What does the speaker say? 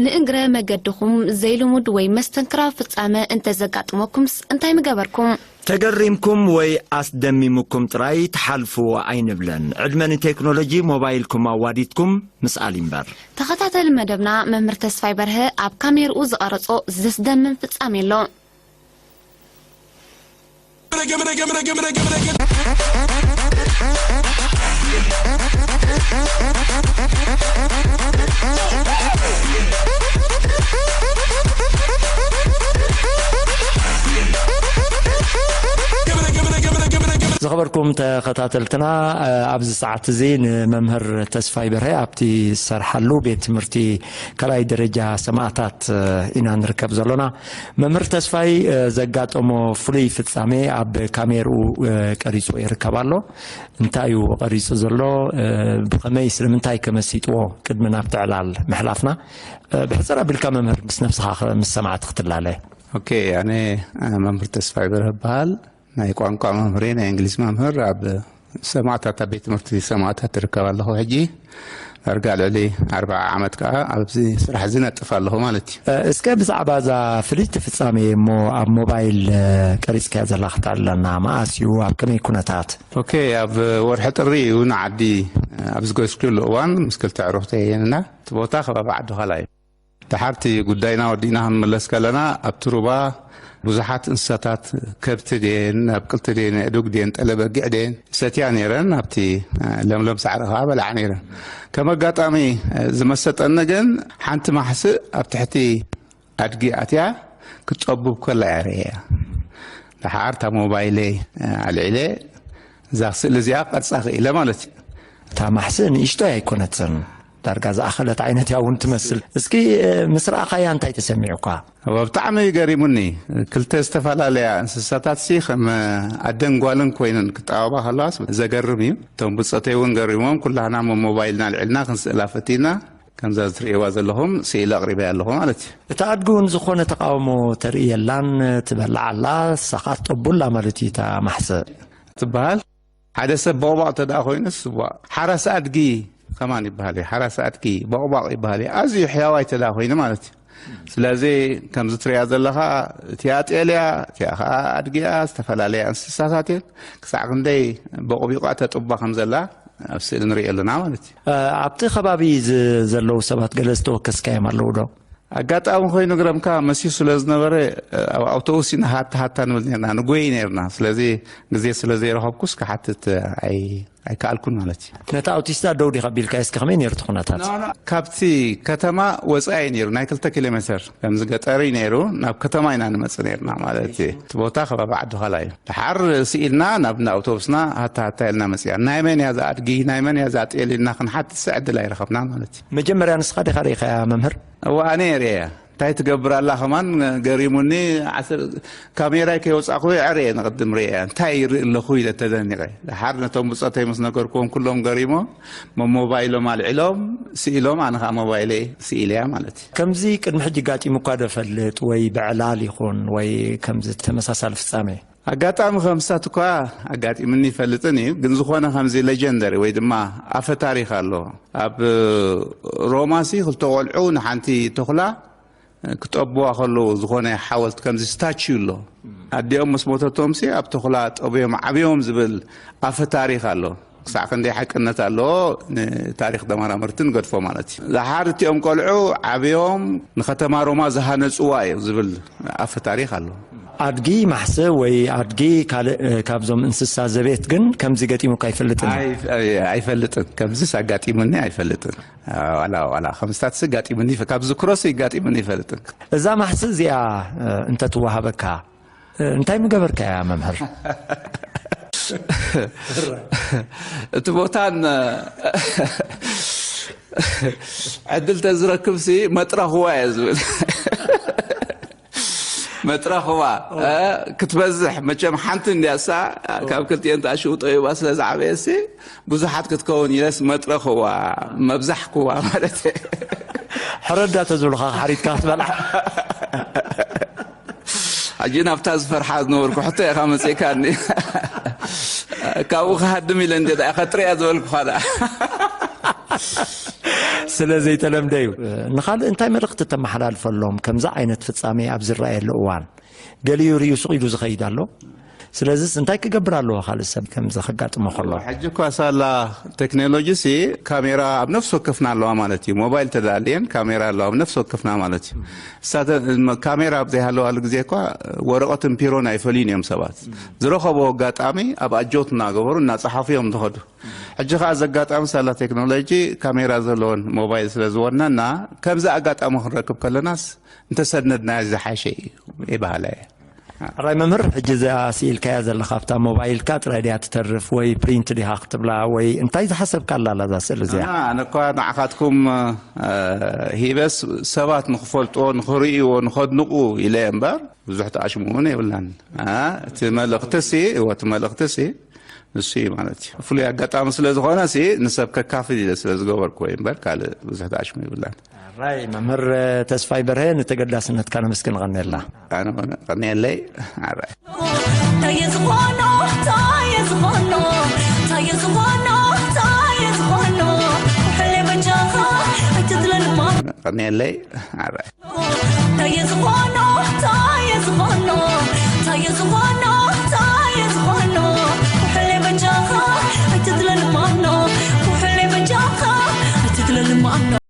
ንእግረ መገድኹም ዘይልሙድ ወይ መስተንክራዊ ፍጻመ እንተዘጋጥመኩምስ እንታይ ምገበርኩም? ተገሪምኩም ወይ ኣስደሚምኩም ጥራይ ትሓልፍዎ ኣይንብለን። ዕድመ ንቴክኖሎጂ፣ ሞባይልኩም ኣዋዲድኩም ምስኣል ይንበር። ተኸታተሊ መደብና መምህር ተስፋይ በርሀ ኣብ ካሜርኡ ዝቐረጾ ዘስደምም ፍጻሜ ኣሎ። ዝኸበርኩም ተኸታተልትና፣ ኣብዚ ሰዓት እዚ ንመምህር ተስፋይ በርሀ ኣብቲ ዝሰርሓሉ ቤት ትምህርቲ ካልኣይ ደረጃ ሰማእታት ኢና ንርከብ ዘሎና። መምህር ተስፋይ ዘጋጠሞ ፍሉይ ፍጻሜ ኣብ ካሜርኡ ቀሪጹ ይርከብ ኣሎ። እንታይ እዩ ቀሪጹ ዘሎ? ብኸመይ፣ ስለምንታይ ከመሲጥዎ? ቅድሚ ናብ ትዕላል ምሕላፍና፣ ብሕጽር ኣቢልካ መምህር ምስ ነብስኻ ምስ ሰማዕቲ ክትላለ። ኦኬ፣ ኣነ መምህር ተስፋይ በርሀ እበሃል። ናይ ቋንቋ መምህር፣ ናይ እንግሊዝ መምህር ኣብ ሰማእታት፣ ኣብ ቤት ትምህርቲ ሰማእታት ትርከብ ኣለኹ። ሕጂ ዳርጋ ልዕሊ ኣርብዓ ዓመት ከኣ ኣብዚ ስራሕ እዚ ነጥፍ ኣለኹ ማለት እዩ። እስከ ብዛዕባ እዛ ፍልይቲ ፍጻሜ እሞ ኣብ ሞባይል ቀሪጽካያ ዘለኻ ክተዕልለና፣ መኣስ እዩ? ኣብ ከመይ ኩነታት? ኦኬ፣ ኣብ ወርሒ ጥሪ እዩ ንዓዲ ኣብ ዝገስኩሉ እዋን ምስ ክልተ ኣዕሩኽተይ እየንና። እቲ ቦታ ከባቢ ዓዲ ዃላ እዩ። ደሓርቲ ጉዳይና ወዲእና ክንምለስ ከለና ኣብቲ ሩባ ብዙሓት እንስሳታት፣ ከብቲ ድየን፣ ኣብቅልቲ ድየን፣ ኣእዱግ ድየን፣ ጠለ በጊዕ ድየን ይሰትያ ነይረን። ኣብቲ ለምለም ሳዕሪ ከዓ በልዓ ነይረን። ከም ኣጋጣሚ ዝመሰጠኒ ግን ሓንቲ ማሕስእ ኣብ ትሕቲ ኣድጊ ኣትያ ክትጠቡብ ከላ እያ ርእያ። ደሓር እታ ሞባይለይ ኣልዒለ እዛ ስእሊ እዚኣ ቀርጻ ክኢለ ማለት እዩ። እታ ማሕስእ ንእሽቶይ ኣይኮነትን። ዳርጋ ዝኣኸለት ዓይነት እያ እውን ትመስል። እስኪ፣ እ፣ ምስ ረኣኻያ እንታይ ተሰሚዑካ? እወ፣ ብጣዕሚ ገሪሙኒ። ክልተ ዝተፈላለያ እንስሳታት ሲ ከም ኣደን ጓልን ኮይነን ክጠባባ ከለዋስ ዘገርም እዩ። እቶም ብጾተይ እውን ገሪሞም፣ ኩላህና ሞ-፣ ሞባይልና ኣልዒልና ክንስእላ ፈቲና፣ ከምዛ እትርእይዋ ዘለኹም ስኢለ ኣቕሪበያ ኣለኹ ማለት እዩ። እታ ኣድጊ እውን ዝኾነ ተቃውሞ ተርኢ የላን፣ ትበልዕ ኣላ፣ ንሳ ኸኣ ትጠቡ ኣላ ማለት እዩ እታ ማሕስእ። ትበሃል። ሓደ ሰብ ቦቕባቕ እንተ ደኣ ኮይኑስ፣ ዋ-፣ ሓራስ ኣድጊ ከማን ይበሃል እዩ። ሓራስ ኣድጊ ቦቕባቕ ይበሃል እዩ። ኣዝዩ ሕያዋይ እንተ ደኣ ኮይኑ ማለት እዩ። ስለዚ ከምዚ ትሪኣ ዘለኻ፣ እቲኣ ጤል እያ፣ እቲኣ ኸኣ ኣድጊ እያ፣ ዝተፈላለያ እንስሳታት እየን። ክሳዕ ክንደይ ቦቕቢቓ ተጥባ ከም ዘላ ኣብ ስእሊ ንሪኦ ኣለና ማለት እዩ። እ፣ ኣብቲ ከባቢ ዝ-፣ ዘለዉ ሰባት ገለ ዝተወከስካዮም ኣለዉ ዶ? ኣጋጣሚ ኮይኑ ግረምካ መሲዩ ስለ ዝነበረ፣ ኣብ ኣውቶቡስ ኢና ሃታ ሃታ ንብል ነርና፣ ንጎይ ነርና። ስለዚ ግዜ ስለ ዘይረኸብኩስ ክሓትት ኣይ-፣ ኣይከኣልኩን ማለት እዩ። ነታ ኣውቲስታ ደው ዲኻ ኣቢልካዮ? እስከ ከመይ ነይሩ እቲ ኩነታት? ኖ፣ ኖ፣ ካብቲ ከተማ ወጻኢ ነይሩ፣ ናይ ክልተ ኪሎ ሜተር ከምዚ ገጠር እዩ ነይሩ፣ ናብ ከተማ ኢና ንመጽእ ነርና ማለት እዩ። እቲ ቦታ ከባቢ ዓዲ ዃላ እዩ። ደሓር ስኢልና ናብ እንዳ ኣውቶቡስና ሃታ ሃታ ኢልና መጺና። ናይ መን እያ እዛ ኣድጊ፣ ናይ መን እያ እዛ ጤል ኢልና ክንሓትትስ ዕድል ኣይረኸብናን ማለት እዩ። መጀመርያ ንስኻ ዲኻ ርኢኻያ መምህር? እወ፣ ኣነ እየ ርእየ። እንታይ ትገብር ኣላ ከማን ገሪሙኒ። ዓስር-፣ ካሜራይ ከይወጻእኩ ኣዕርየ ንቕድም ርእየ። እንታይ ይርኢ ኣለኹ ኢለ ተደኒቐ። ደሓር ነቶም ብጾተይ ምስ ነገርኩዎም ኩሎም ገሪሞም፣ ሞ-፣ ሞባይሎም ኣልዒሎም፣ ስኢሎም፣ ኣነ ኸኣ ሞባይለይ ስኢለያ ማለት እዩ። ከምዚ ቅድሚ ሕጂ ጋጢሙካ ዶ ፈልጥ? ወይ ብዕላል ይኹን ወይ ከምዚ ተመሳሳሊ ፍጻሜ? ኣጋጣሚ ከምሳት እኳ ኣጋጢምኒ ይፈልጥን እዩ፣ ግን ዝኾነ ከምዚ ሌጀንደሪ ወይ ድማ ኣፈ ታሪኽ ኣሎ። ኣብ ሮማሲ ክልተ ቆልዑ ንሓንቲ ተኹላ ክጠብዋ ከለዉ ዝኾነ ሓወልቲ ከምዚ ስታቹ ኣሎ። ኣዲኦም ምስ ሞተቶምሲ ኣብ ተኹላ ጠብዮም ዓብዮም ዝብል ኣፈ ታሪኽ ኣሎ። ክሳዕ ክንደይ ሓቅነት ኣለዎ ንታሪኽ ተመራመርቲ ንገድፎ ማለት እዩ። ደሓር እቲኦም ቆልዑ ዓብዮም ንከተማ ሮማ ዝሃነጽዋ እዮም ዝብል ኣፈ ታሪኽ ኣሎ። ኣድጊ፣ ማሕሰ ወይ ኣድጊ ካልእ፣ እ፣ ካብዞም እንስሳ ዘቤት ግን ከምዚ ገጢሙካ ኣይፈልጥን? ኣይ-፣ ኣይ-፣ ኣይፈልጥን። ከምዚስ ኣጋጢሙኒ ኣይፈልጥን። ዋላ፣ ዋላ ከምስታትስ ጋጢሙኒ ይፈ-፣ ካብ ዝክሮስ ይጋጢሙኒ ይፈልጥን። እዛ ማሕስ እዚኣ፣ እ፣ እንተትወሃበካ፣ እ፣ እንታይ ምገበርካያ መምህር? እቲ ቦታን ዕድል ተዝረክብሲ መጥረኽዋ እየ ዝብል። መጥረኽዋ፣ እ፣ ክትበዝሕ መቸም ሓንቲ እንድያ እሳ፣ ካብ ክልቲኤን ተኣሽውጦ ይባ ስለ ዝዓበየሲ ብዙሓት ክትከውን ኢለስ መጥረኽዋ፣ መብዛሕክዋ ማለት እየ። ሕረዳ ተዝብሉኻ ሓሪድካ ክትበልዓ። ሕጂ ናብታ ዝፈርሓ ዝነበርኩ ሕቶ ኢኻ መጺእካኒ። ካብኡ ክሃድም ኢለ እንደ ደኣ ከጥርያ ዝበልኩኻ ደኣ። ስለ ዘይተለምደ እዩ። ንኻልእ እንታይ መልእኽቲ ተመሓላልፈሎም? ከምዚ ዓይነት ፍጻሜ ኣብ ዝረኣየሉ እዋን ገሊኡ ርእዩ ስቕ ኢሉ ዝኸይድ ኣሎ። ስለዚስ እንታይ ክገብር ኣለዎ ካልእ ሰብ ከምዚ ከጋጥሞ ከሎ? ሕጂ እኳ ሳላ ቴክኖሎጂ ሲ ካሜራ ኣብ ነፍሲ ወከፍና ኣለዋ ማለት እዩ። ሞባይል ተዳልየን ካሜራ ኣለዋ ኣብ ነፍሲ ወከፍና ማለት እዩ። እሳተ- ካሜራ ኣብ ዘይሃለዋሉ ግዜ እኳ ወረቐትን ፒሮን ኣይፈልዩን እዮም ሰባት። ዝረኸቦ ኣጋጣሚ ኣብ ኣጆት እናገበሩ እናፀሓፉ እዮም ዝኸዱ። ሕጂ ከዓ ዘጋጣሚ ሳላ ቴክኖሎጂ ካሜራ ዘለዎን ሞባይል ስለ ዝወናና ከምዚ ኣጋጣሚ ክንረክብ ከለናስ እንተሰነድናዮ ዝሓሸ እዩ ይበሃላ እየ። ራይ መምህር፣ ሕጂ እዚኣ ስኢልካያ ዘለኻ ኣብታ ሞባይልካ ጥራይ ድያ ትተርፍ ወይ ፕሪንት ዲኻ ክትብላ ወይ እንታይ ዝሓሰብካ ኣላ እዛ ስእሊ እዚኣ? ኣነ እኳ ንዓኻትኩም ሂበስ ሰባት ንክፈልጥዎ ንክርእይዎ ንከድንቁ ኢለ እምበር ብዙሕ ተኣሽሙ እውን የብላን። እቲ መልእክትሲ እወ እቲ መልእክትሲ ንሱ እዩ ማለት እዩ። ፍሉይ ኣጋጣሚ ስለ ዝኾነ ሲ ንሰብ ከካፍል ኢለ ስለ ዝገበርኩ ወይ እምበር ካልእ ብዙሕ ተኣሽሙ ይብላን። ራይ መምህር ተስፋይ በርሀ ንተገዳስነትካ ነመስግን ቐኔላ። ኣነ ውን ቀኔለይ። ኣራይ ታየ ዝኾኖ ታየ ዝኾኖ ታየ ዝኾኖ ታየ ዝኾኖ ሕሌ በጃኻ ኣይትድለልማ ቀኔለይ። ኣራይ ታየ ዝኾኖ ታየ ዝኾኖ ታየ ዝኾኖ